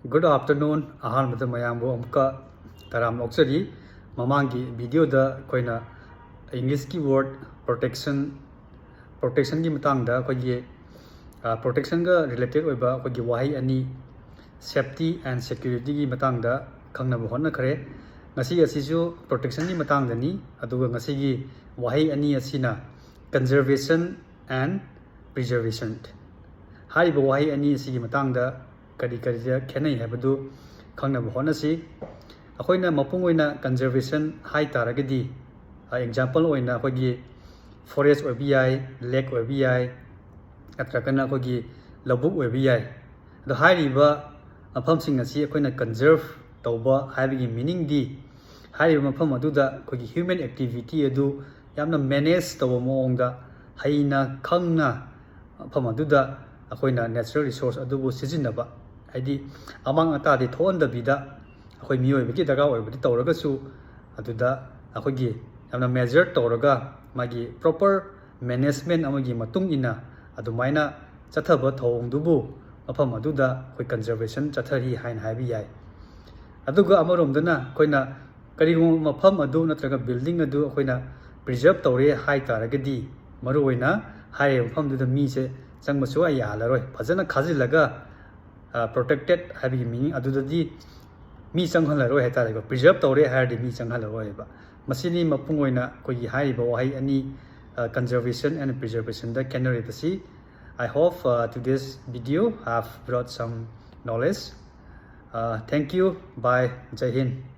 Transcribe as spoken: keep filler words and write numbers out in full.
Good afternoon. ꯑꯍꯥꯟꯕꯗ ꯃꯌꯥꯝꯕꯨ ꯑꯃꯨꯛꯀ ꯇꯔꯥꯝꯅ ꯑꯣꯛꯆꯔꯤ꯫ ꯃꯃꯥꯡꯒꯤ ꯚꯤꯗꯤꯑꯣꯗ ꯑꯩꯈꯣꯏꯅ ꯏꯪꯂꯤꯁꯀꯤ ꯋꯥꯔꯗ ꯄ꯭ꯔꯣꯇꯦꯛꯁꯟ ꯄ꯭ꯔꯣꯇꯦꯛꯁꯟꯒꯤ ꯃꯇꯥꯡꯗ ꯑꯩꯈꯣꯏꯒꯤ ꯄ꯭ꯔꯣꯇꯦꯛꯁꯟꯒ ꯔꯤꯂꯦꯇꯦꯠ ꯑꯣꯏꯕ ꯑꯩꯈꯣꯏꯒꯤ ꯋꯥꯍꯩ ꯑꯅꯤ, ꯁꯦꯐꯇꯤ ꯑꯦꯟ ꯁꯦꯀ꯭ꯌꯨꯔꯤꯇꯤꯒꯤ ꯃꯇꯥꯡꯗ ꯈꯪꯅꯕ ꯍꯣꯠꯅꯈ꯭ꯔꯦ꯫ ꯉꯁꯤ ꯑꯁꯤꯁꯨ ꯄ꯭ꯔꯣꯇꯦꯛꯁꯟꯒꯤ ꯃꯇꯥꯡꯗꯅꯤ꯫ ꯑꯗꯨꯒ ꯉꯁꯤꯒꯤ ꯋꯥꯍꯩ ꯑꯅꯤ ꯑꯁꯤꯅ conservation and preservation꯫ ꯍꯥꯏꯔꯤꯕ ꯋꯥꯍꯩ ꯑꯅꯤ ꯑꯁꯤꯒꯤ ꯃꯇꯥꯡꯗ ꯀꯔꯤ ꯀꯔꯤꯗ ꯈꯦꯠꯅꯩ ꯍꯥꯏꯕꯗꯨ ꯈꯪꯅꯕ ꯍꯣꯠꯅꯁꯤ꯫ ꯑꯩꯈꯣꯏꯅ ꯃꯄꯨꯡ ꯑꯣꯏꯅ ꯀꯟꯖꯔꯕꯦꯁꯟ ꯍꯥꯏ ꯇꯥꯔꯒꯗꯤ, ꯑꯦꯛꯖꯥꯝꯄꯜ ꯑꯣꯏꯅ ꯑꯩꯈꯣꯏꯒꯤ ꯐꯣꯔꯦꯁ ꯑꯣꯏꯕ ꯌꯥꯏ, ꯂꯦꯛ ꯑꯣꯏꯕ ꯌꯥꯏ, ꯅꯠꯇ꯭ꯔꯒꯅ ꯑꯩꯈꯣꯏꯒꯤ ꯂꯧꯕꯨꯛ ꯑꯣꯏꯕ ꯌꯥꯏ꯫ ꯑꯗꯣ ꯍꯥꯏꯔꯤꯕ ꯃꯐꯝꯁꯤꯡ ꯑꯁꯤ ꯑꯩꯈꯣꯏꯅ ꯀꯟꯖꯔꯕ ꯇꯧꯕ ꯍꯥꯏꯕꯒꯤ ꯃꯤꯅꯤꯡꯗꯤ, ꯍꯥꯏꯔꯤꯕ ꯃꯐꯝ ꯑꯗꯨꯗ ꯑꯩꯈꯣꯏꯒꯤ ꯍ꯭ꯌꯨꯃꯦꯟ ꯑꯦꯛꯇꯤꯚꯤꯇꯤ ꯑꯗꯨ ꯌꯥꯝꯅ ꯃꯦꯅꯦꯖ ꯇꯧꯕ ꯃꯑꯣꯡꯗ, ꯍꯩꯅ ꯈꯪꯅ ꯃꯐꯝ ꯑꯗꯨꯗ ꯑꯩꯈꯣꯏꯅ ꯅꯦꯆꯔꯦꯜ ꯔꯤꯁꯣꯔꯁ ꯑꯗꯨꯕꯨ ꯁꯤꯖꯤꯟꯅꯕ, ꯍꯥꯏꯗꯤ ꯑꯃꯥꯡ ꯑꯇꯥꯗꯤ ꯊꯣꯛꯍꯟꯗꯕꯤꯗ, ꯑꯩꯈꯣꯏ ꯃꯤꯑꯣꯏꯕꯒꯤ ꯗꯔꯀꯥꯔ ꯑꯣꯏꯕꯗꯤ ꯇꯧꯔꯒꯁꯨ, ꯑꯗꯨꯗ ꯑꯩꯈꯣꯏꯒꯤ ꯌꯥꯝꯅ ꯃꯦꯖꯔ ꯇꯧꯔꯒ, ꯃꯥꯒꯤ ꯄ꯭ꯔꯣꯄꯔ ꯃꯦꯅꯦꯖꯃꯦꯟ ꯑꯃꯒꯤ ꯃꯇꯨꯡ ꯏꯟꯅ ꯑꯗꯨꯃꯥꯏꯅ ꯆꯠꯊꯕ ꯊꯧꯑꯣꯡꯗꯨꯕꯨ ꯃꯐꯝ ꯑꯗꯨꯗ ꯑꯩꯈꯣꯏ ꯀꯟꯖꯔꯕꯦꯁꯟ ꯆꯠꯊꯔꯤ ꯍꯥꯏꯅ ꯍꯥꯏꯕ ꯌꯥꯏ꯫ ꯑꯗꯨꯒ ꯑꯃꯔꯣꯝꯗꯅ ꯑꯩꯈꯣꯏꯅ ꯀꯔꯤꯒꯨꯝꯕ ꯃꯐꯝ ꯑꯗꯨ ꯅꯠꯇ꯭ꯔꯒ ꯕꯤꯜꯗꯤꯡ ꯑꯗꯨ ꯑꯩꯈꯣꯏꯅ ꯄ꯭ꯔꯤꯖꯔꯕ ꯇꯧꯔꯦ ꯍꯥꯏ ꯇꯥꯔꯒꯗꯤ, ꯃꯔꯨꯑꯣꯏꯅ ꯍꯥꯏꯔꯤꯕ ꯃꯐꯝꯗꯨꯗ ꯃꯤꯁꯦ ꯆꯪꯕ ꯁꯨꯡꯌꯥ ꯌꯥꯍꯜꯂꯔꯣꯏ꯫ ꯐꯖꯅ ꯈꯥꯖꯤꯜꯂꯒ, ꯄ꯭ꯔꯣꯇꯦꯛꯇꯦꯠ ꯍꯥꯏꯕꯒꯤ ꯃꯤꯅꯤꯡ ꯑꯗꯨꯗꯗꯤ ꯃꯤ ꯆꯪꯍꯜꯂꯔꯣꯏ ꯍꯥꯏꯇꯥꯔꯦꯀꯣ꯫ ꯄ꯭ꯔꯤꯖꯔꯕ ꯇꯧꯔꯦ ꯍꯥꯏꯔꯗꯤ ꯃꯤ ꯆꯪꯍꯜꯂꯔꯣꯏꯕ꯫ ꯃꯁꯤꯅꯤ ꯃꯄꯨꯡ ꯑꯣꯏꯅ ꯑꯩꯈꯣꯏꯒꯤ ꯍꯥꯏꯔꯤꯕ ꯋꯥꯍꯩ ꯑꯅꯤ, ꯀꯟꯖꯔꯕꯦꯁꯟ ꯑꯦꯟ ꯄ꯭ꯔꯤꯖꯔꯕꯦꯁꯟꯗ ꯈꯦꯠꯅꯔꯤꯕꯁꯤ꯫ I hope, uh, today's video have brought some knowledge. Uh, thank you. Bye. Jai Hind.